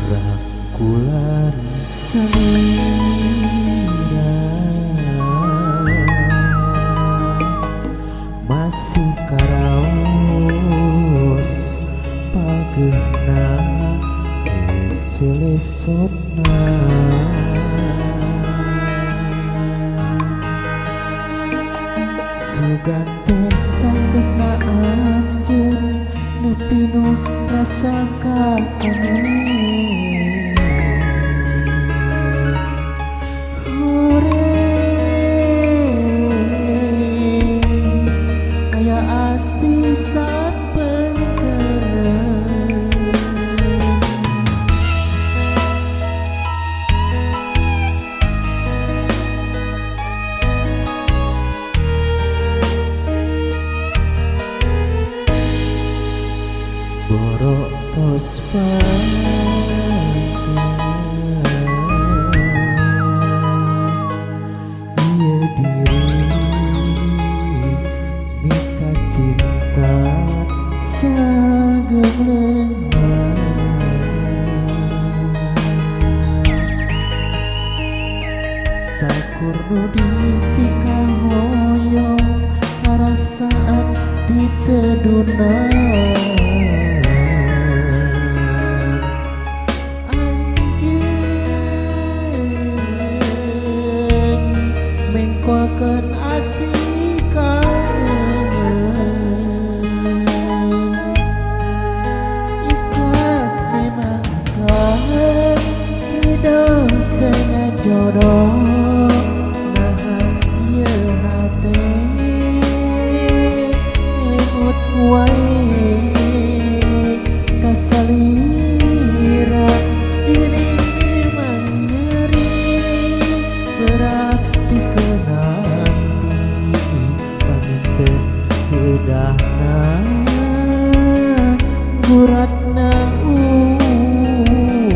Rangkulan salira masih karaos pageuna leselesona sugan teh tangkena anjeun nu pinuh rasa kaaneh. Borok tos panjang ieu diri mika cinta sagemleuna sakur nu dipikahoyong rarasaan diteduna. Mengkolkeun asih kadeungeun ikhlas memang ikhlas ridho tengah jodoh naha ieu hate emut wae kasalira diri memang nyeri berat nanti panginten kedahna guratna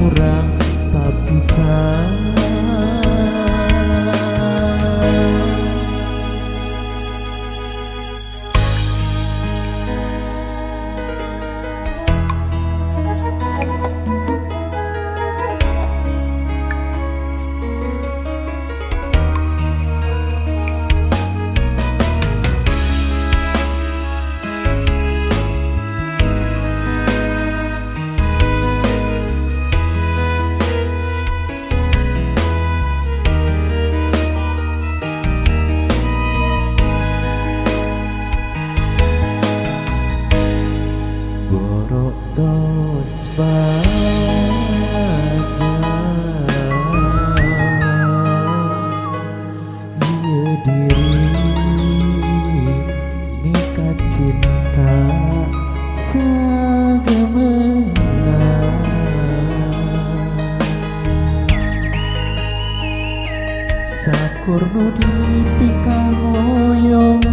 urang papisah. Borok tos panjang ieu diri mika cinta sagemleuna sakur nu dipikahoyong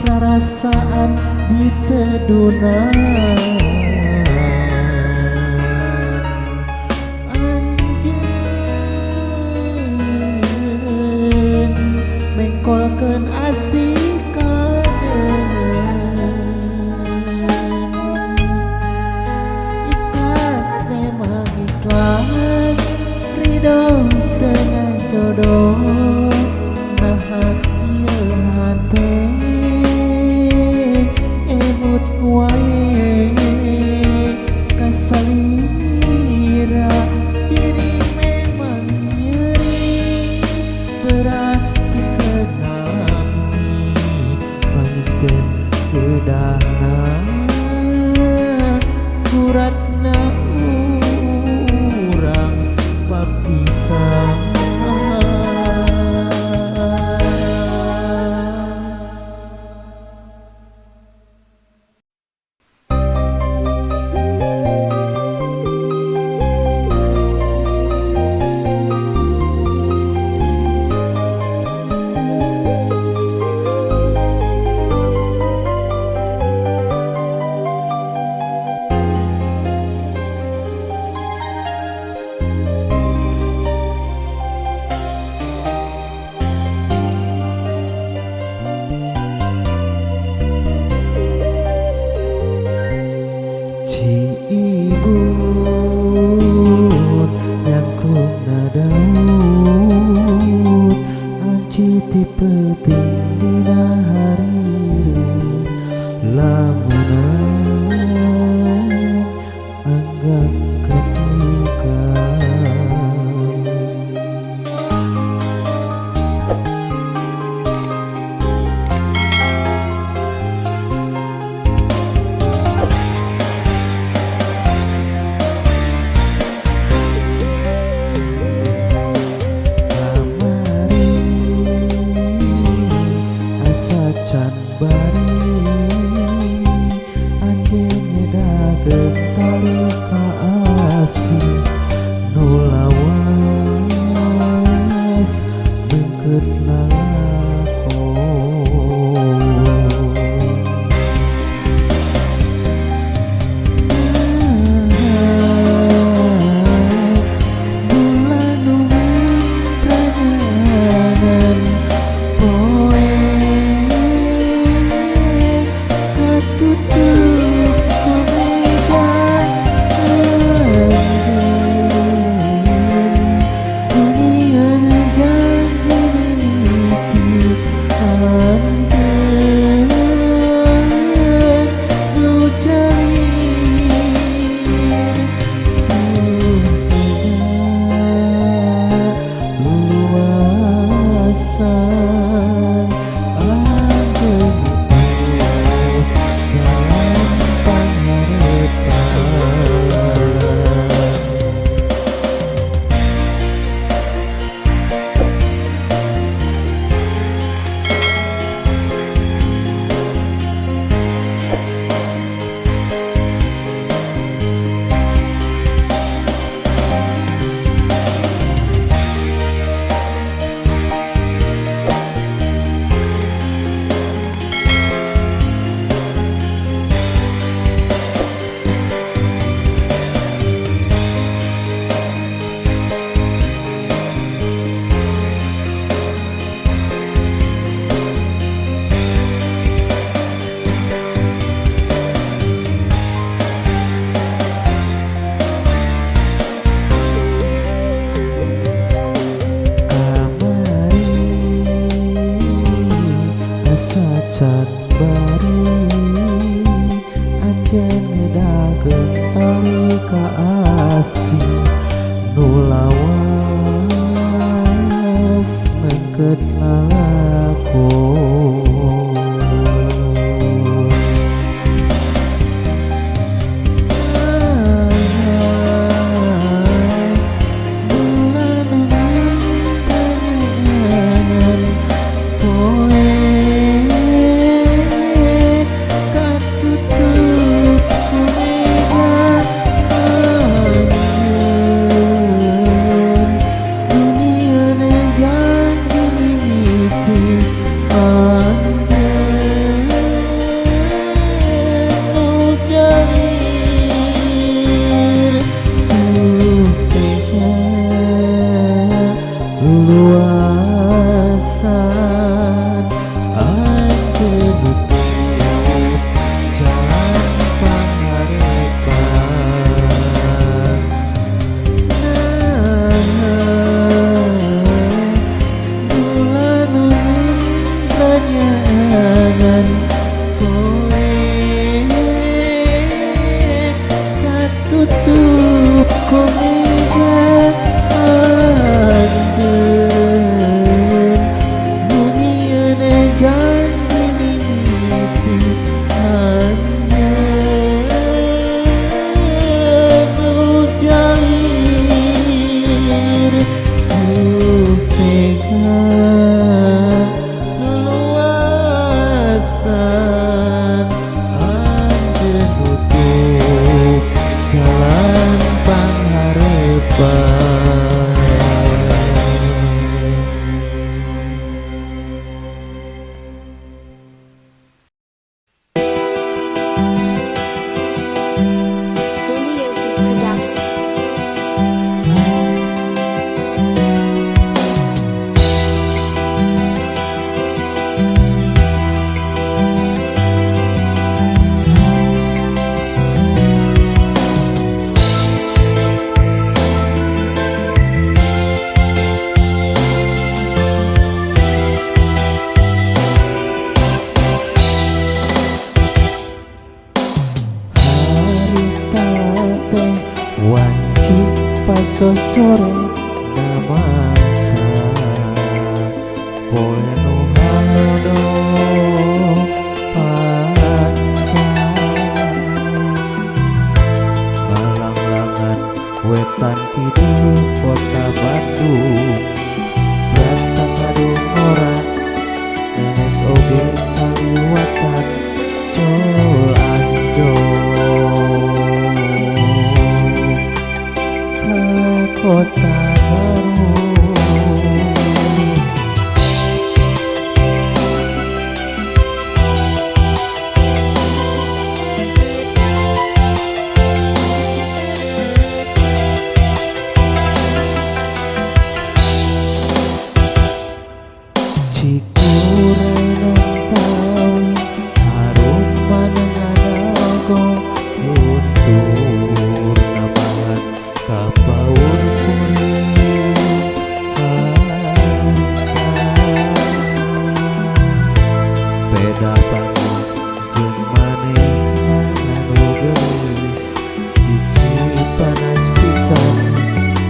rarasaan diteduna. Anjeun mengkolkeun asih kadeungeun ikhlas memang ikhlas ridho dengan jodoh naha ieu hate emut wae. pasosore namasa poe nu halodo panjang ngalanglangan wetan kidul kota Bandung beras kakadung ora ngeles oge kaliwatan col anjong ka kota Garut. Cikuray Tawi harum manengadago luntur nabangan kapaur kuring harta beda panggung jeung manehna anu geulis hiji panas pisan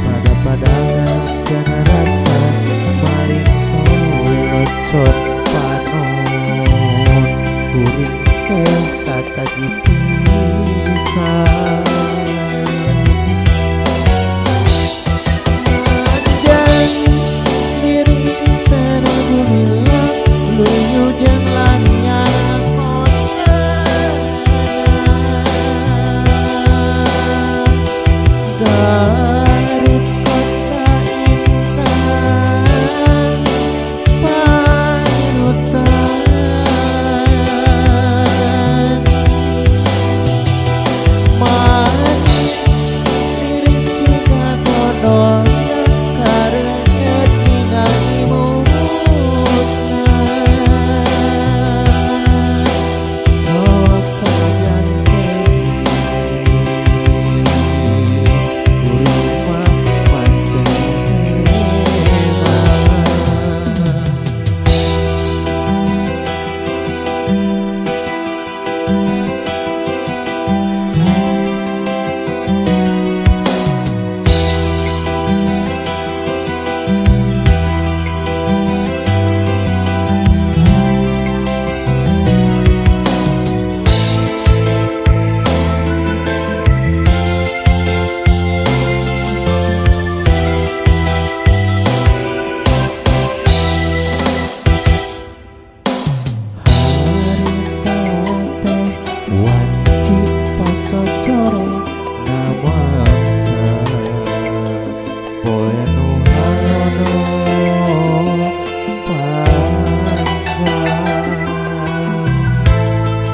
pada padangan kana rasa maling locot panon kuring teh tatagi pisan Manjang diri teu gumilang luyu jeung lanyar kota Garut kota intan panutan manis liris siga dodol kareungeut ningali mutna sok sanajan kuring mah mantena. Harita teh wanci pasosore namangsa poe nu halodo panjang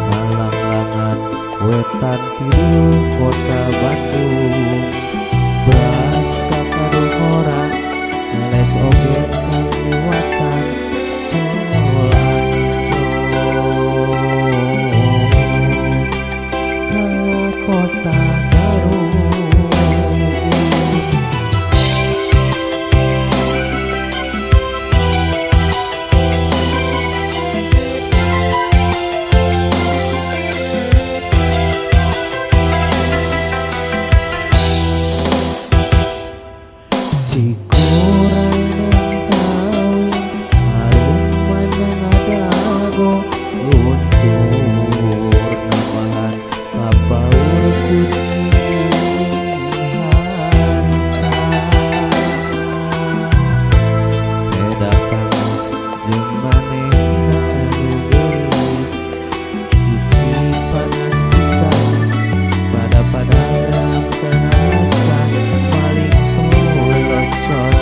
ngalanglangan wetan kidul kota Bandung beras kakadung ora ngeles oge kaliwatan col anjong ka kota Garut. Cikuray Tawi harum manengadago luntur nambahan kapaur kuring harta beda panggung jeung manehna anu geulis hiji panas pisan pada padangan kana rasa paling teu locot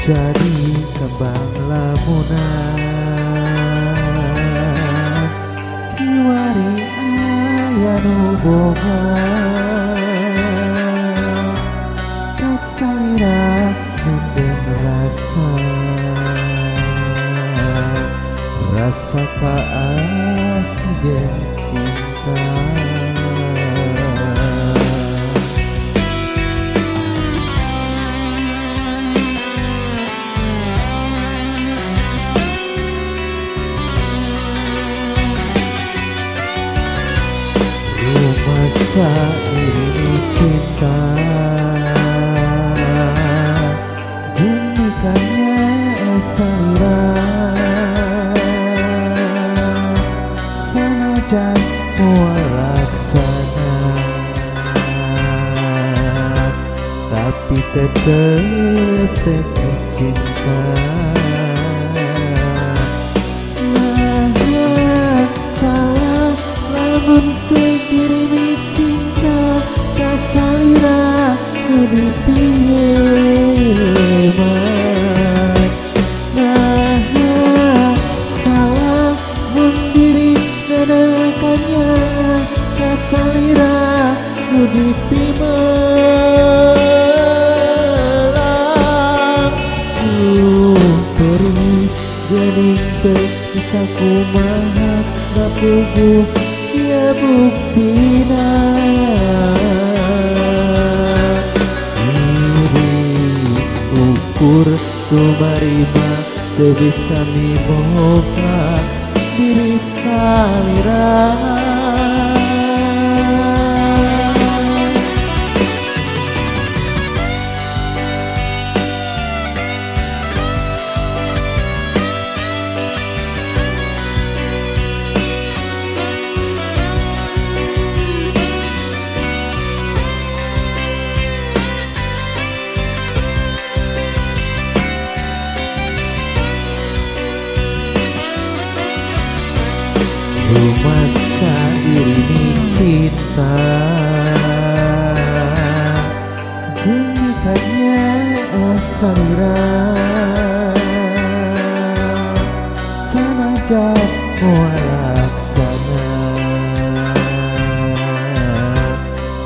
Jadi kembang lamunan kiwari aya nu boga kasalira mendem rasa rasa kaasih jeung cinta. Rumasa diri cinta demikiannya salira sanajan moal laksana tapi tetep rek cinta. Nah, salah lamun segirimi cinta kasalira nu dipiheman. Nah, salah mun diri nananakannya kasalira nu dipimelang. Duh perih geuning teu bisa kumaha ngapuguh ieu buktina. Diri ukur tumarima teu bisa miboga diri salira. Rumasa diri cinta jenikannya salira sanajan moal laksana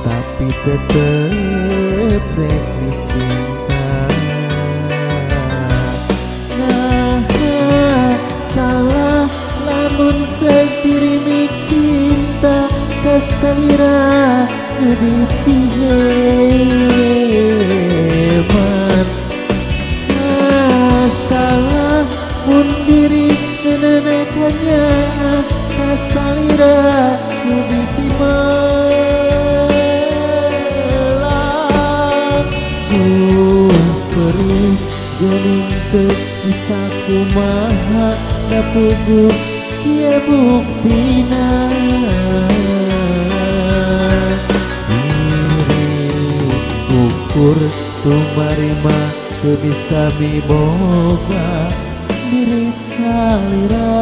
tapi tetep rek cinta. Nah, salah lamun segirimi cinta kasalira nu dipiheman. Nah, salah mun diri nenenekannya kasalira nu dipimelang. Duh perih geuning teu bisa kumaha da puguh kieu buktina. Diri ukur tumarima teu bisa miboga diri salira.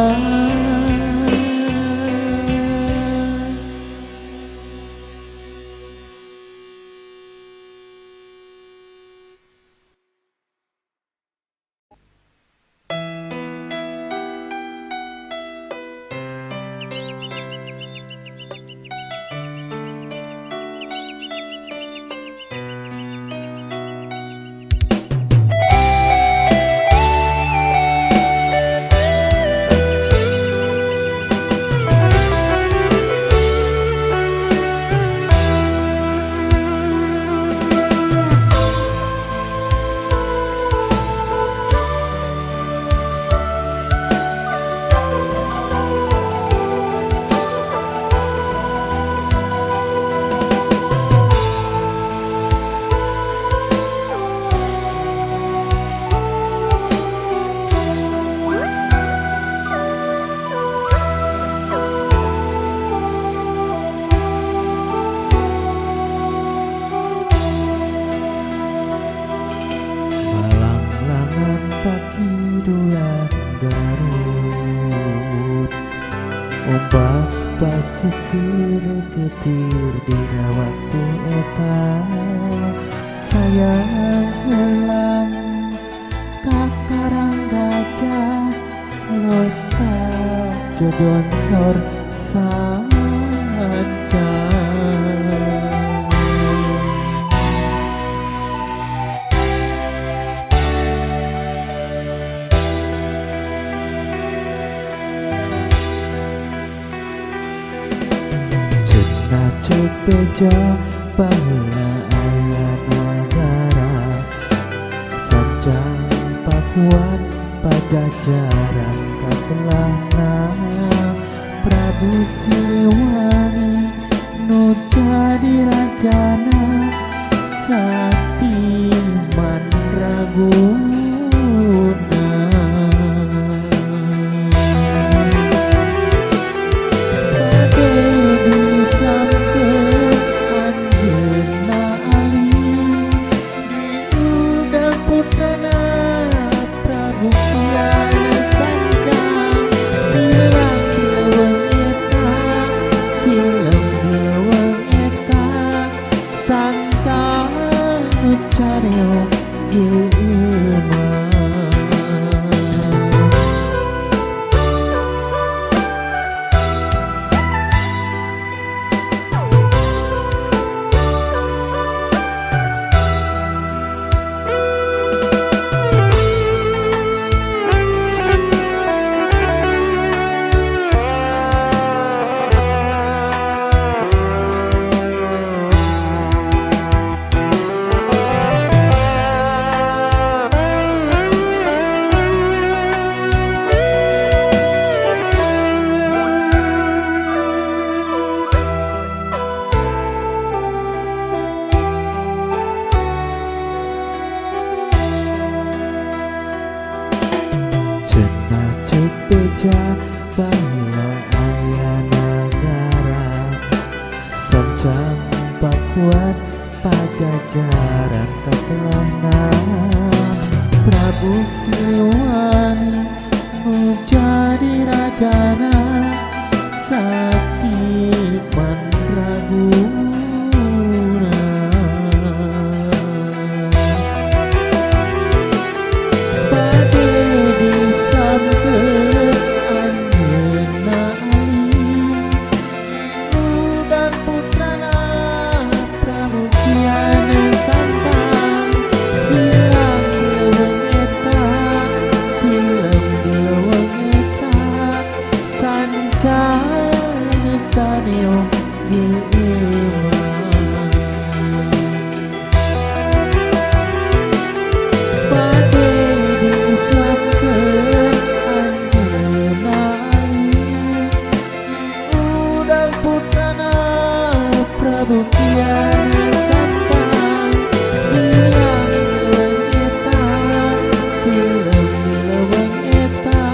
Malanglangan pakidulan Garut ombak pasisir getir dina waktu eta sayang helang ka Pados pajojontor sancang. Cenah ceuk beja baheula aya nagara sancang Pakuan Pajajaran katelahna Prabu Siliwangi nu jadi rajana sakti mandraguna. Bade diislamkeun anjeunna alim diundang putrana Prabu Kian Sancang hilang ti leuweung eta tilem di leuweung eta sancang nu caneo geumeun. Cenah ceuk beja baheula aya nagara sancang Pakuan Pajajaran katelahna Prabu Siliwangi nu jadi rajana sakti mandraguna. Bade diislamkeun anjeunna alim diundang putrana Prabu Kian Santang hilang di leuweung eta tilem di leuweung eta sancang nu saneo geumeun. Bade diislamkeun anjeunna alim diundang putrana Prabu Kian Santang hilang di leuweung eta tilem di leuweung eta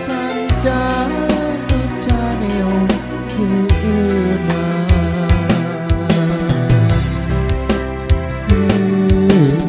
sancang nu caneo geumeun. Geumeun.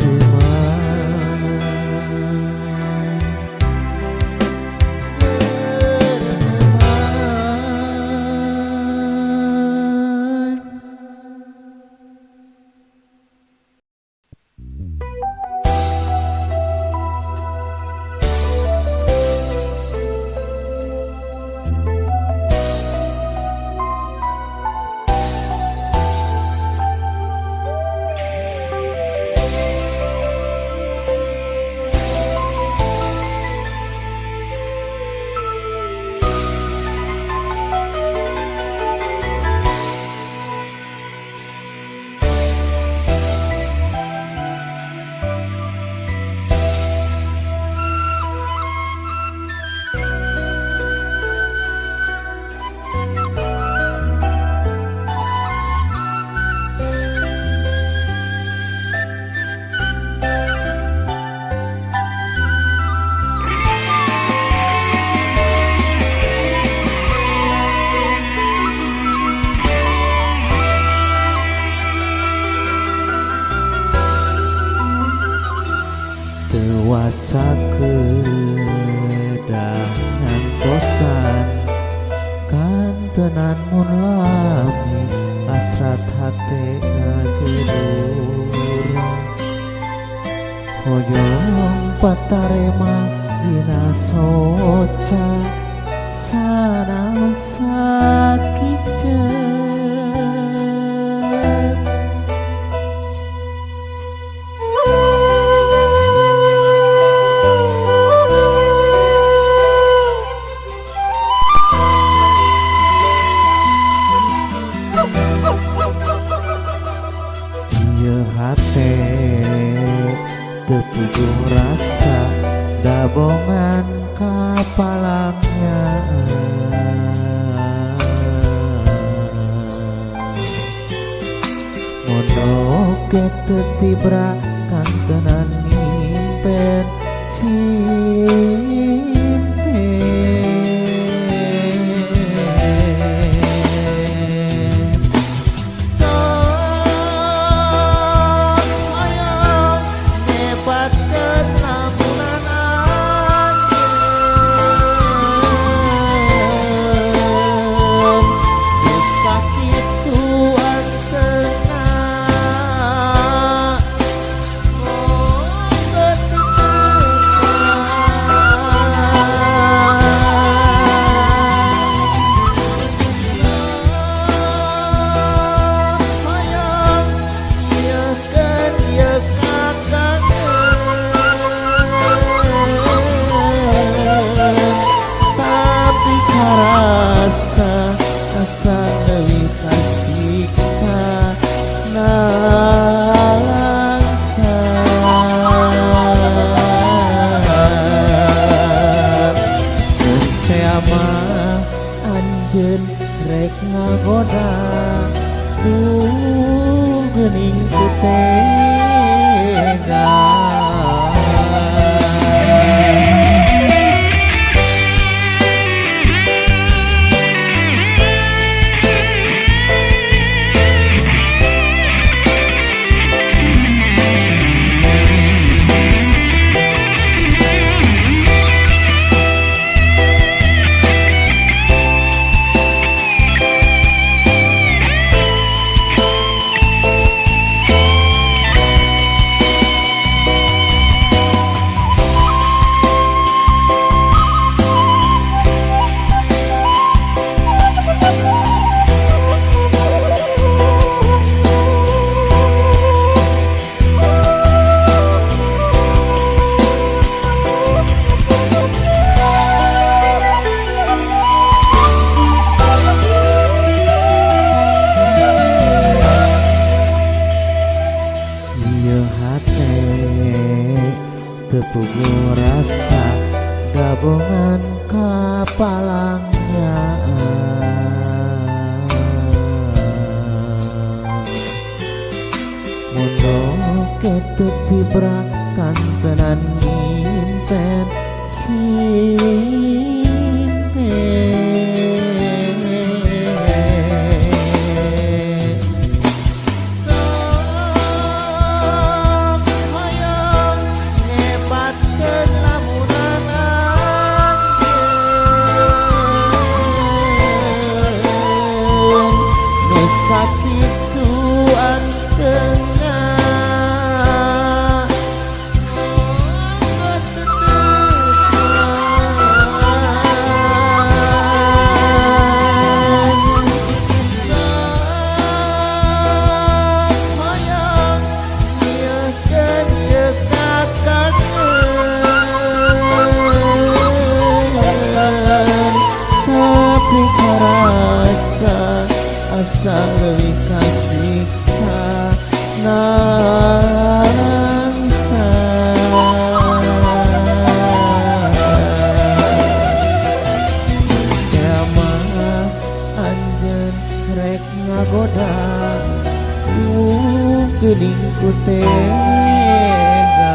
Dewasa kedah ngantosan kantenan mun lami hasrat hate ngagedur hoyong patarema dina soca sanaos sakiceuk. Ieu hate teu puguh rasa dabongan kapalangnya. Mono teu tibra kantenan ngimpen simpen. Anjeun rek ngagoda duh geuning ku tega. Teu puguh rasa gabungan kapalangnya. Mono teu tibra kantenan ngimpen simpen. Sakitu antengna hoyong nyiekeun ieu kakangen, tapi karasa asa leuwih kasiksa nangsa. Mah anjeun rek ngagoda duh geuning ku tega.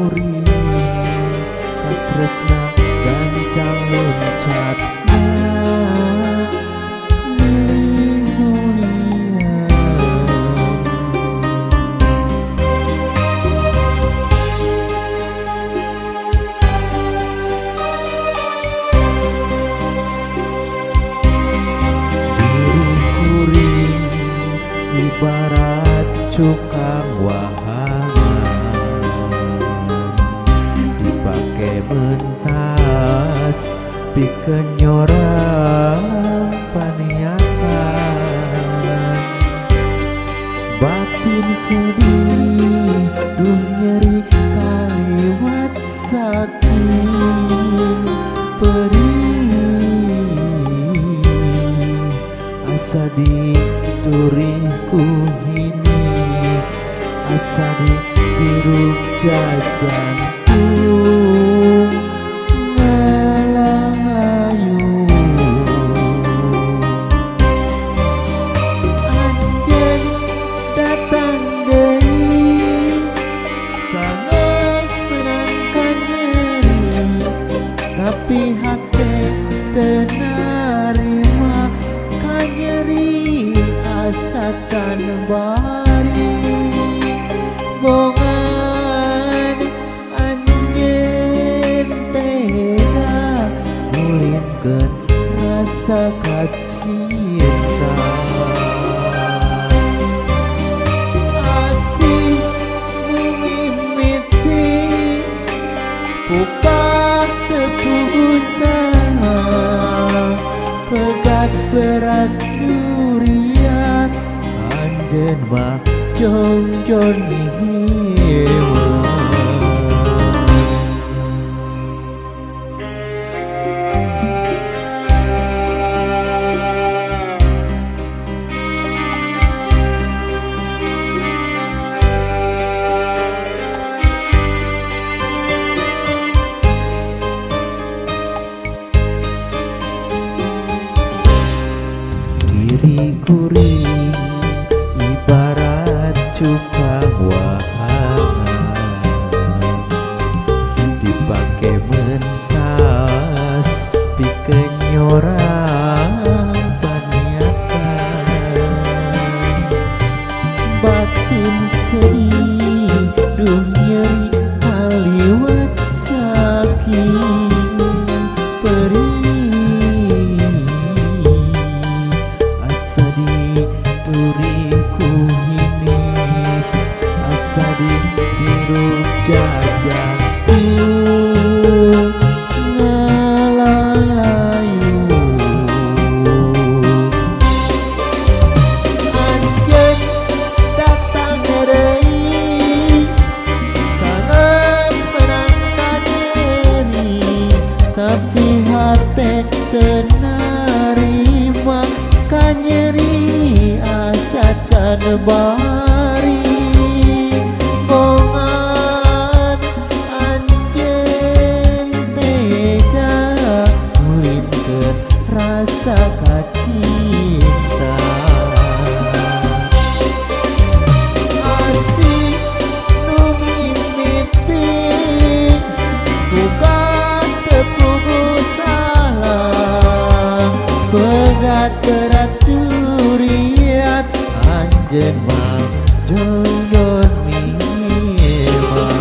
kuring katresna gancang loncatna milih nulian. Diri kuring ibarat cukang wahangan dipake mentas pikeun nyorang paniatan, batin sedih duh nyeri kaliwat saking perih asa diturih ku hinis asa ditiruk jajantung ngalang layu. Anjeun datang deui sanggeus menangkan nyeri tapi hate teu narima kanyeri asa can bari bongan anjeun tega ngulinkeun rasa kacinta. Asih nu mimiti pupah teu puguh pegat berat duriat anjeun mah jongjon hiwa. Diri kuring ibarat cukang wahangan dipake mentas pikeun nyorang paniatan, batin sedih duh nyeri kaliwat saking perih asa diturih ku hinis asa ditiru jajantung ngalang layu. Anjeun datang deui sanggeus menangkan nyeri tapi hate teu narima kanyeri asa can bari bongan anjeun tega ngulinkeun rasa kacinta. Asih nu mimiti bukan teu puguh salah pegat berat duriat anjeun mah jongjon mihewan.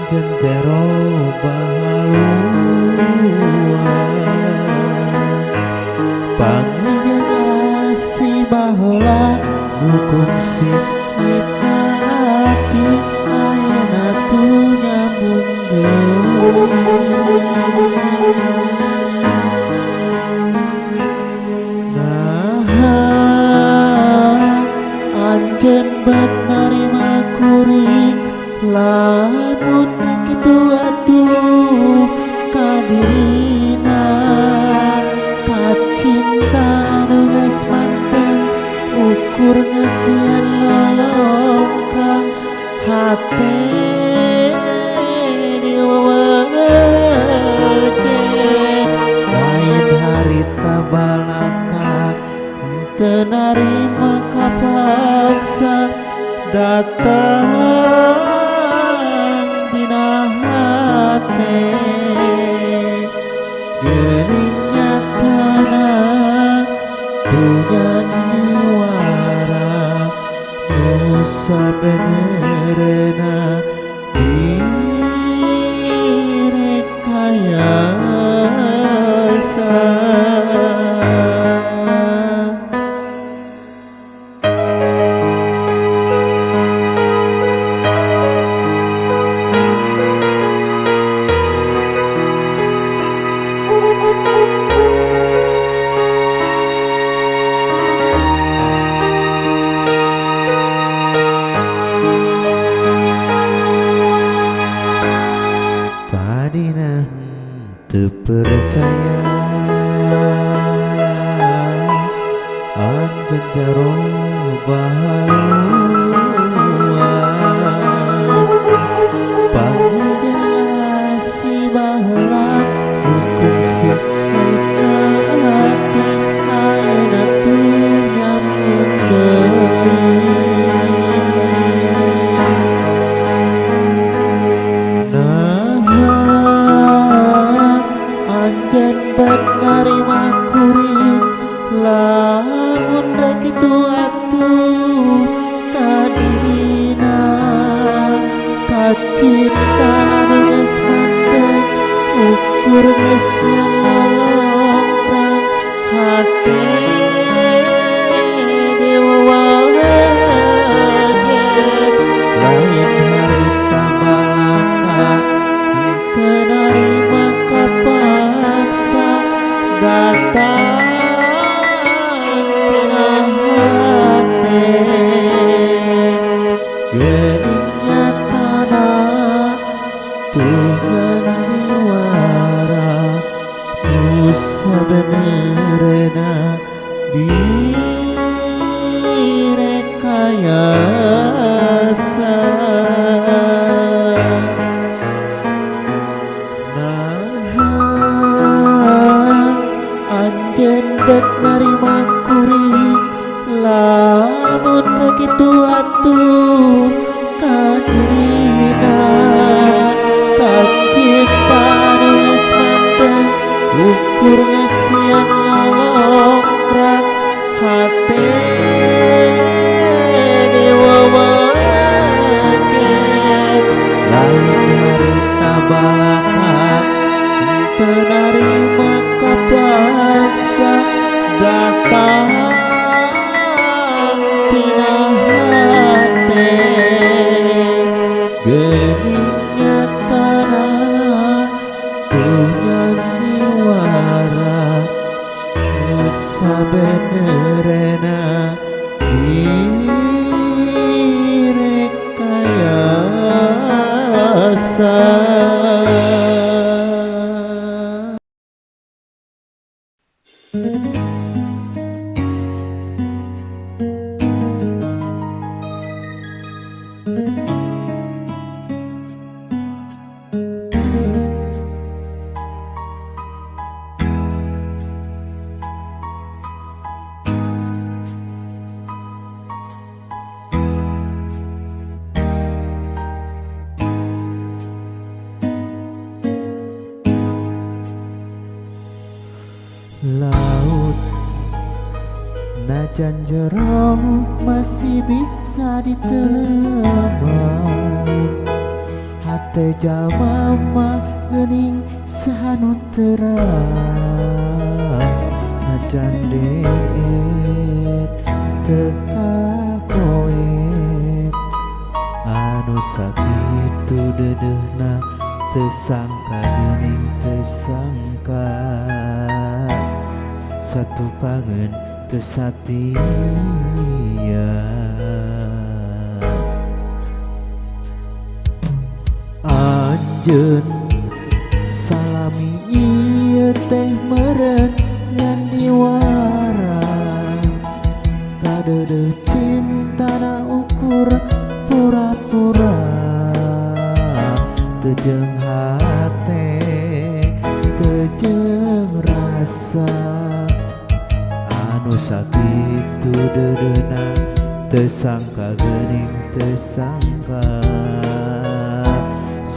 anjeun teh robah haluan. Panggih asih baheula nu kungsi aitna ati ayeuna tuh nyambung deui. Naha anjeun bet narima kuring lamun rek kitu atuh kadirina kacinta anu geus manteng ukur ngeusian lolongkrang hate diwewejet. Lain harita balaka teu narima kapaksa datang dina hate geuning nyatana tunyandiwara nu sabenerna direkayasa. Tadina teu percaya anjeun teh robah haluan. Panggih asih baheula nu kungsi aitna ati ayeuna tuh nyambung deui. Naha anjeun bet narima kuring lamun rek kitu atuh kadirina kacinta anu geus manteng ukur ngeusian lolongkrang hate diwewejet. Lain harita balaka teu narima kapaksa datang tina hate geuning nyatana tunyandiwara nu sabenerna direkayasa. Naha anjeun bet narima kuring lamun rek kitu atuh kadirina kacinta anu geus manteng ukur ngeusian lolongkrang hate diwewejet. Lain harita balaka teu narima kapaksa datang tina hate geuning nyatana tunyandiwara nu sabenerna direkayasa. Laut najan jero masih bisa diteleman, hate Hate jalma mah geuning saha nu terang najan deet teu kakoet anu sakitu deudeuhna teu sangka geuning teu sangka satu kangen teu satia. Anjeun salami ieu teh meureun nyandiwara kadeudeuh cintana ukur pura-pura teu jeung hate teu jeung rasa anu sakitu deudeuhna teu sangka geuning teu sangka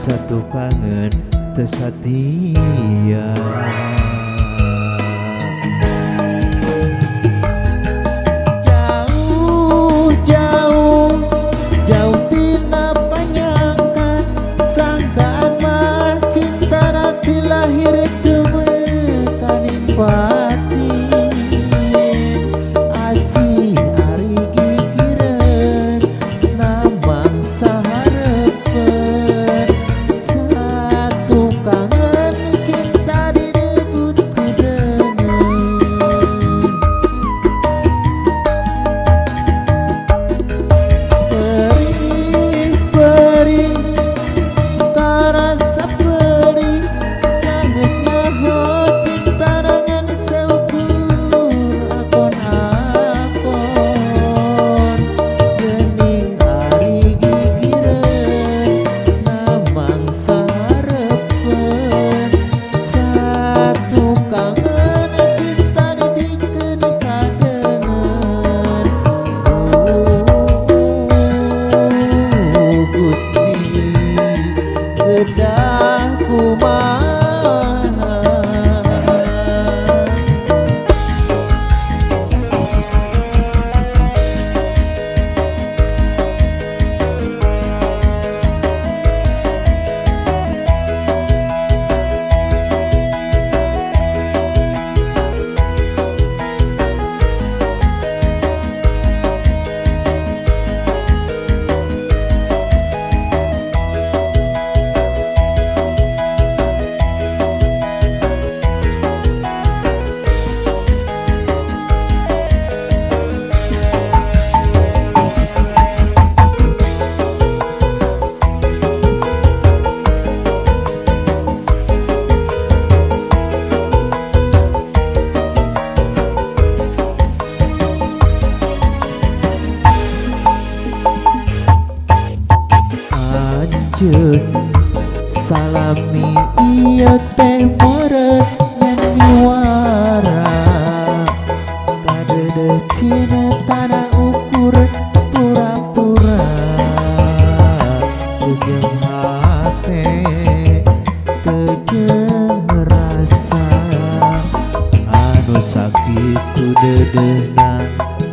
satu kangen teu satia. Jauh jauh jauh tina panyangka sangkaan mah cintana ti lahir teu mekaning batin asih ari gigireun namangsa hareupeun satu kangen cinta direbut ku deungeun. Perih perih karasa perih sanes nyaho cinta ngan saukur akon-akon geuning ari gigireun namangsa hareupeun satu kangen cinta dibikeun kadeungeun. Oh Gusti kedah kumaha. Anjeun salami ieu teh meureun nyandiwara kadeudeuh cintana ukur pura-pura teu jeung hate teu jeung rasa anu sakitu deudeuhna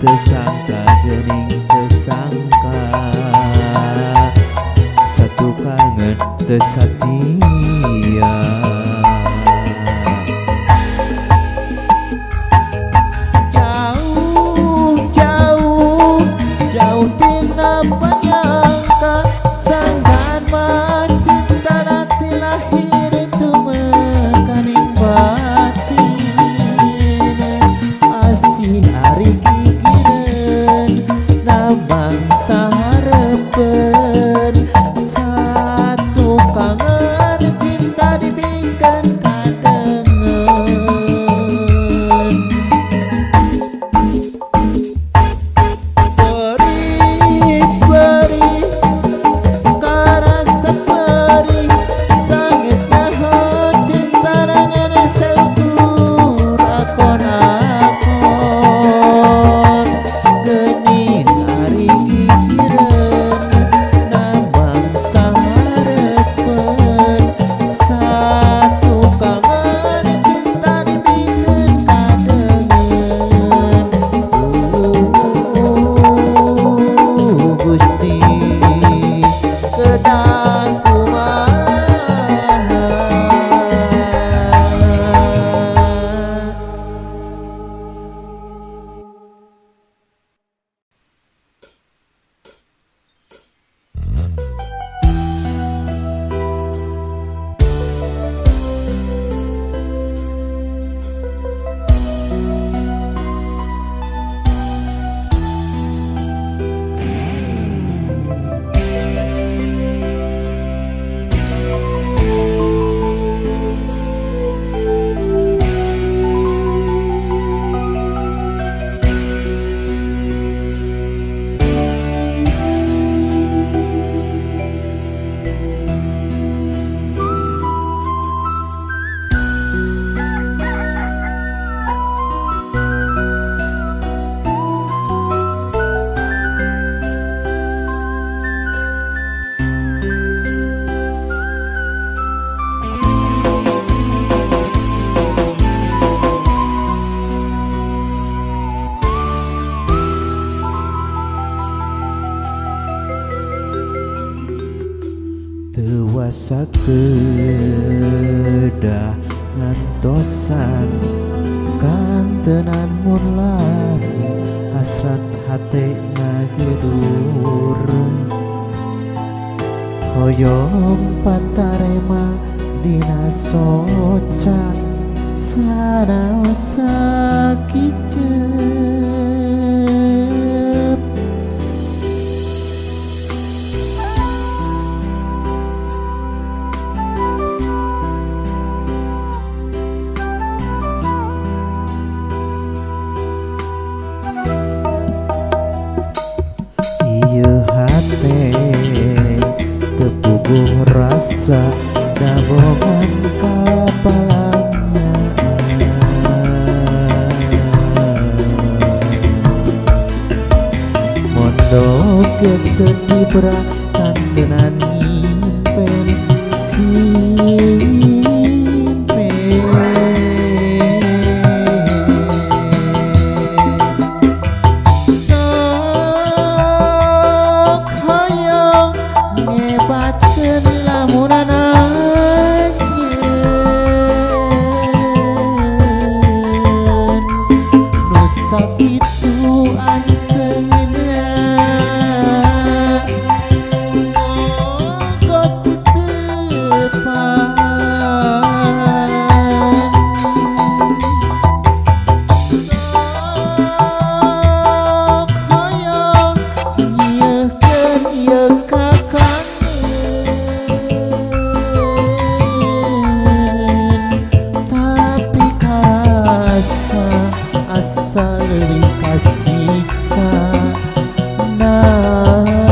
teu sangka geuning teu sangka satu kangen teu satia. Jauh jauh jauh tina panyangka sangkaan mah cintana ti lahir teu mekaning batin asih ari gigireun namangsa hareupeun satu kangen cinta dibikeun. Teu kedah ngantosan kantenan mun lami hasrat hate ngagedur hoyong patarema dina soca sanaos sakiceup. Ieu hate teu puguh rasa dabongan kapalanya mondok teu tibra kantenan nyimpen simpen. Sok hoyong ngebatkeun lamunan anjeun nu sakitu anteunna moga teu tepan. Sok hoyong nyiekeun ieu kakangen tapi karasa asa leuwih kasiksa nalangsa.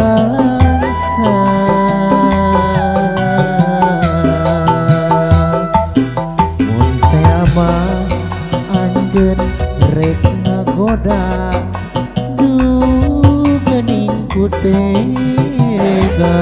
Mun teh mah anjeun rek ngagoda duh geuning ku tega.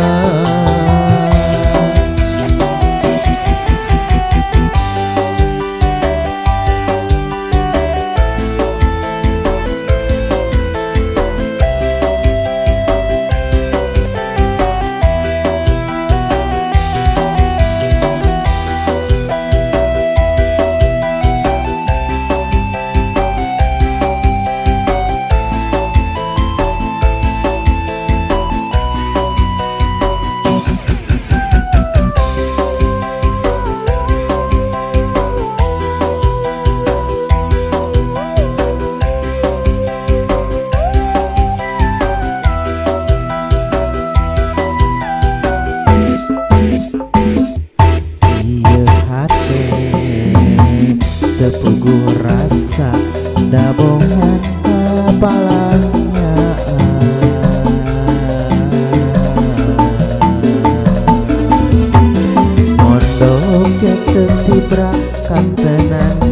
Ieu hate teu puguh rasa dabongan kapalanya mondok teu tibra kantenan.